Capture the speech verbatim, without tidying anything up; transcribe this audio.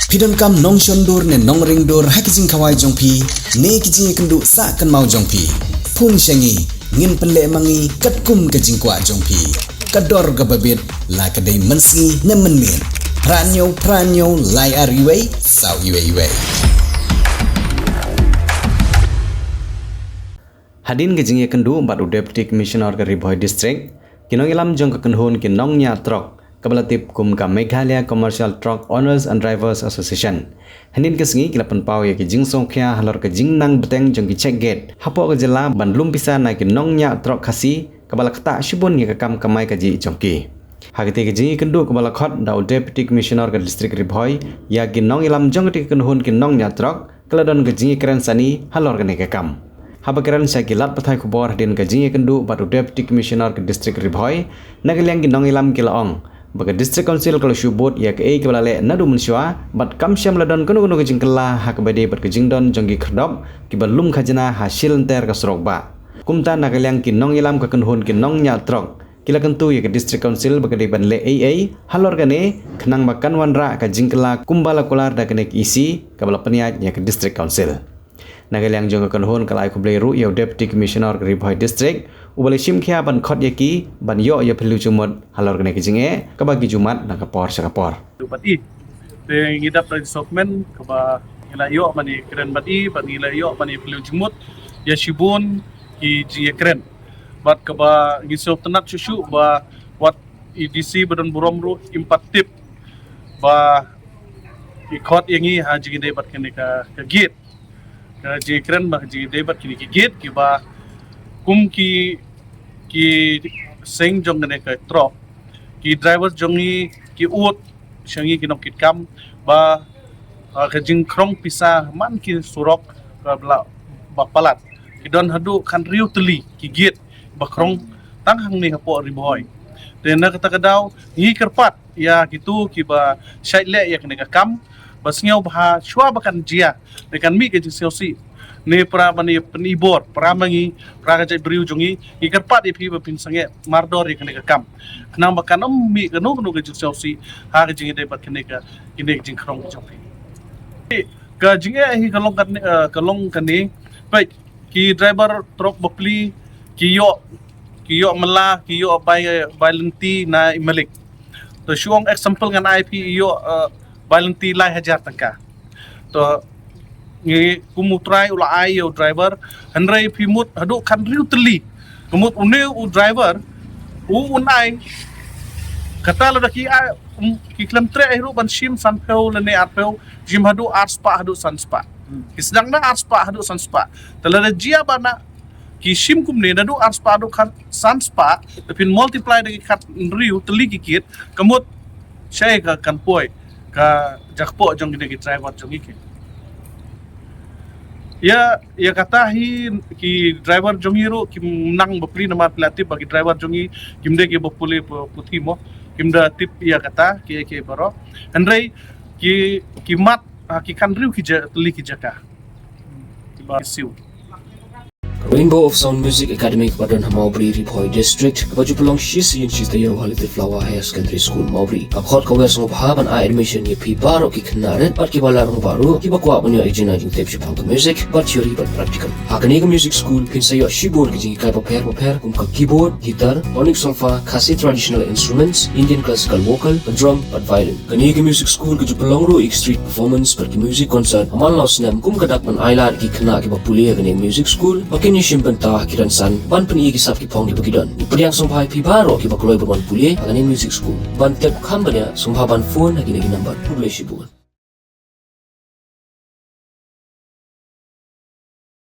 Phi donkam nongshon dur ne nongring dur ha ki jingkhawai jong phi ne ki jingïakynduh sah kynmaw jong phi? Phone sha ngi, ngin pynleh ma ngi katkum ka jingkwah jong phi. Ka dor kaba bit, la ka dei mynsngi ne mynmiet. Phra hynñiew phra hynñiew lai ar wei saw wei wei. Hadien ka jingïakynduh bad u Deputy Commissioner ka Ri Bhoi District, ki nongïalam jong ka kynhun ki nongñiah trok, kaba la tip kum ka Meghalaya Commercial Truck Owners and Drivers Association, hynnin ka sngi ki la pynpaw ïa ki jingsngewkhia halor ka jingnang bteng jong ki check gate hapoh ka jylla ban lum pisa na ki nongñiah trok Khasi, kaba la ktah shibun ïa ka kam kamai kajih jong ki. Ha katei ka jingïakynduh kaba la khot da u Deputy Commissioner ka District Ri Bhoi ïa ki nongïalam jong katei ka kynhun ki nongñiah trok, ka la don ka jingïakren sani halor kane ka kam. Haba kren sha ki lad pathai khubor hadien ka jingïakynduh bad u Deputy Commissioner ka District Ri Bhoi, na ka liang ki nongïalam ki la ong ba ka District Council ka la shu bud ïa kaei kaba la leh naduh mynshuwa, bad kam shym la don kano kano ka jingkylla ha kaba ïadei bad ka jingdon jong ki khyrdop kiba lum khajna ha shilynter ka surok bah. Kumta na ka liang ki nongïalam ka kynhun ki nongñiah trok, ki la kyntu ïa ka District Council ba ka dei ban leh ei ei halor kane, khnang ba kan wanrah ka jingkylla kumba la kular da kane ka E C kaba la pynïaid ïa ka District Council. Na ka liang jong ka kynhun ka la ai khublei ruh ïa u Deputy Commissioner ka Ri Bhoi District, uba la shim khia ban khot ïa ki ban ïoh ïa phylliew jingmut halor kane ka jingeh kaba ki ju mad na ka por sha ka por. Bad i, te ngi dap da ka jingkmen kaba ngi la ïoh ban ïakren bad i, bad ngi la ïoh ban ïa phylliew jingmut ïa shibun ki jingïakren. Bad kaba ngi sngewtynnat shuh shuh ba wat i D C ba don burom ruh im pat tip ba i khot ïa ngi ha jingïadei bad kane ka, ka gate. Ka jingïakren ba ka jingïadei bad kine ki gate kiba kum ki, ki seng jong kane ka trok, ki driver jong ngi ki ud sha ngi ki nongkitkam ba, ah, ka jingkhrong pisa man ki surok ba la, ba palat. Ki don haduh khathynriew tylli ki gate ba khrong tang hangne hapoh Ri Bhoi. Te na kata ka daw ngi kyrpad ïa kito kiba shait leh ïa kane ka kam ba sngewbha shuwa ba kan jia, ne kan mih ka jingsngewsih, ne para ban ïa pynibor para ma ngi, para ka jaitbynriew jong ngi, ngi kyrpad ïa phi ba phin sangeh mardor ïa kane ka kam, khnang ba kan ym mih kano kano ka jingsngewsih ha ka jingïadei bad kane ka, kine ka jingkhrong jong phi. Ka jingeh hi ka long kane, eh, ka long kane, peit, ki driver trok bapli ki ïoh, ki ïoh mala, ki ïoh bai, bai lynti na i malik. To shu ong example ngan ai phi, i ïoh, eh, bai lynti lai hajar tyngka. To ngi kum u trai u la ai ïa u driver, hynrei phi mut haduh khathynriew tylli. Ka mut une u driver u un ai, kata lada ki ai, um, ki khlem treh hi ruh ban shim sanphew lane arphew, shim haduh arspah haduh sanspah. Hmm. Ki sdang na arspah haduh sanspah. Te lada jia ba na ki shim kumne naduh arspah haduh khat sanspah, te phin multiply da ki khathynriew tylli ki gate, ka mut shaei ka kan poi ka jaka poh jong kine ki driver jong ngi ki. Ïa, ïa kata hi ki driver jong ngi ruh kim nang bapli namar phi la tip ba ki driver jong ngi kim dei kiba pule pu-, puthi mo. Kim da tip ïa kata ki, ki baroh. Hynrei ki, ki mat, ah, ki khathynriew ki ja-, tylli ki jaka. Kiba siew. Rainbow of Sound Music Academy kaba don ha Mawbri, Ri Bhoi District, kaba ju pynlong shi sien shi taïew ha Little Flower Higher Secondary School, Mawbri. Ka khot kawei sngewbha ban ai admission ïa phi baroh ki khynnah rit bad kiba la rangbah ruh, kiba kwah ban ïoh ïa ka jinai jingtip shaphang ka music, bad theory bad practical. Ha kane ka music school phin sa ïoh shibun ki jinghikai bapher bapher kum ka keyboard, guitar, tonic solfa, Khasi traditional instruments, Indian classical vocal, drum bad violin. Kane ka music school ka ju pynlong ruh ïa ki street performance bad ki music concert ha man la u snem kum ka dak ban ailad ïa ki khynnah kiba pule ha kane ka music school ba kin ïashim bynta ha ki rynsan ban pyni ïa ki sap ki phong kiba ki don. Ngi pdiang sngewbha ïa phi baroh kiba kloi ban wan pule ha kane ka music school. Ban tip kham bniah sngewbha ban phone ha kine ki number. Khublei shibun.